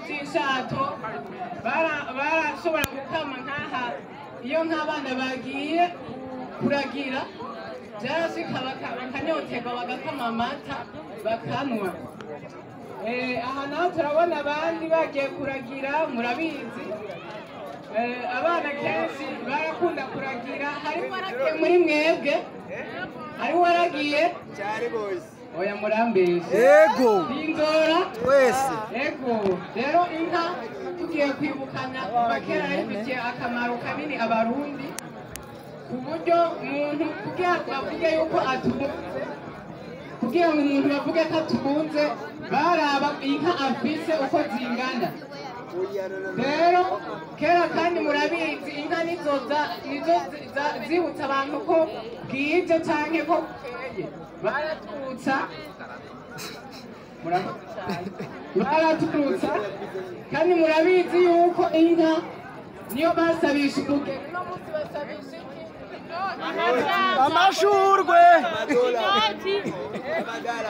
by'inshato, barashobora gukama nkaha iyo nk'abana bagiye kuragira, byarashika bakanyoterwa bagakama amata bakanwa. Aha naho turabona abandi bagiye kuragira, murabizi. Abana kenshi barakunda kuragira. Harimo waragiye muri mwebwe? Hariho waragiye? Oya, murambeshe. Yego. Inzora. Twese. Ego, rero inka tugiye kwibukana kuva kera yari akamaro kanini Abarundi, ku buryo umuntu kugira ngo bavuge yuko atunze, kugira ngo umuntu bavuge ko atunze, baraba inka afise uko zingana. Rero kera kandi murabizi, inka nizo zibutsa abantu ko bwije canke ko bukeye. Baraturutsa, murakoze cyane, baraturutsa. Kandi murabizi yuko inka niyo basabisha umugeni. Uno munsi basabisha iki? Amashurwe.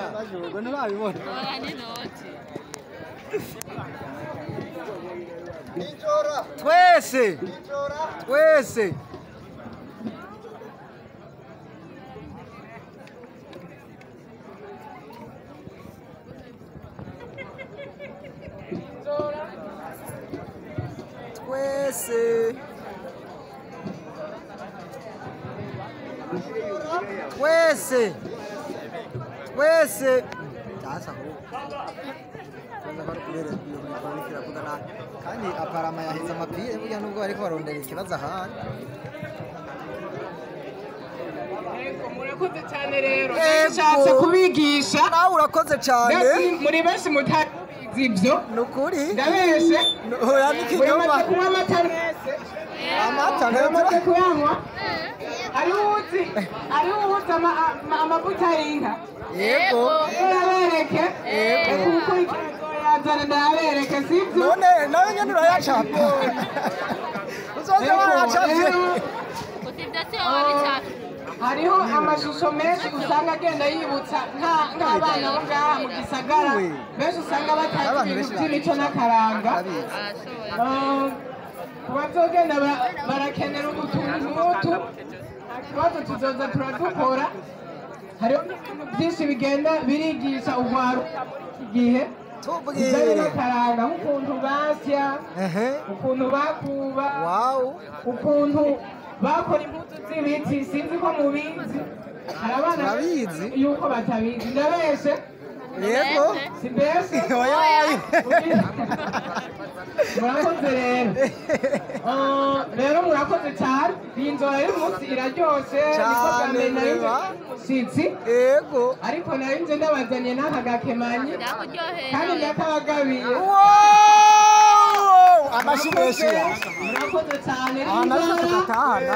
Amashurwe nturabibona. Twese. Twese. Twese. Twese. Twese. Sasa kandi aparama yaheze amapire burya, nubwo bariko barondera ikibazo ahandi. Ego, murakoze cyane. Rero nashatse kubigisha. Nawe urakoze cyane. Muri benshi mutabizi ibyo. Ni ukuri. Ndabeshe? Oya, ni ikinyoma. Muramaze kunywa amata mwese? Amata. Muramaze kuyanywa? Hariho uwuzi amavuta y'inka? Yego. Ndabereke. Reka ubukurikira yazana ndabereke, sibyo? None nawe nyene urayacapa, uzoze waracapye. Hariho amashusho menshi usanga agenda yibutsa nk'abana bo ngaha mu gisagara, benshi usanga batazi Abantu ibintu benshi by'imico n'akaranga. Barabizi. Ku bazogenda barakenera utuntu nk'utu, nta kibazo, tuzoza turadukora. Hariho n'ibintu byinshi bigenda birigisha urwaruka muri iki gihe bijyanye Tubwire. n'akaranga, nk'ukuntu basya, ukuntu bakuba, ukuntu bakora impuzu z'ibiti. Sinzi ko mubizi, hari abana Turabizi. yuko batabizi. Ndabeshe? Yego. Si mbese? Oya. Murakoze rero. Rero murakoze cyane. Iyi nzora y'umunsi iraryoshe, niko bwa mbere nari nje umushyitsi, ariko nari nje ndabazaniye n'aka gakemanyi kandi ndakabagabiye. Wow! Amashyi menshi. Murakoze cyane. Aha nazo Inzora. tugatahana.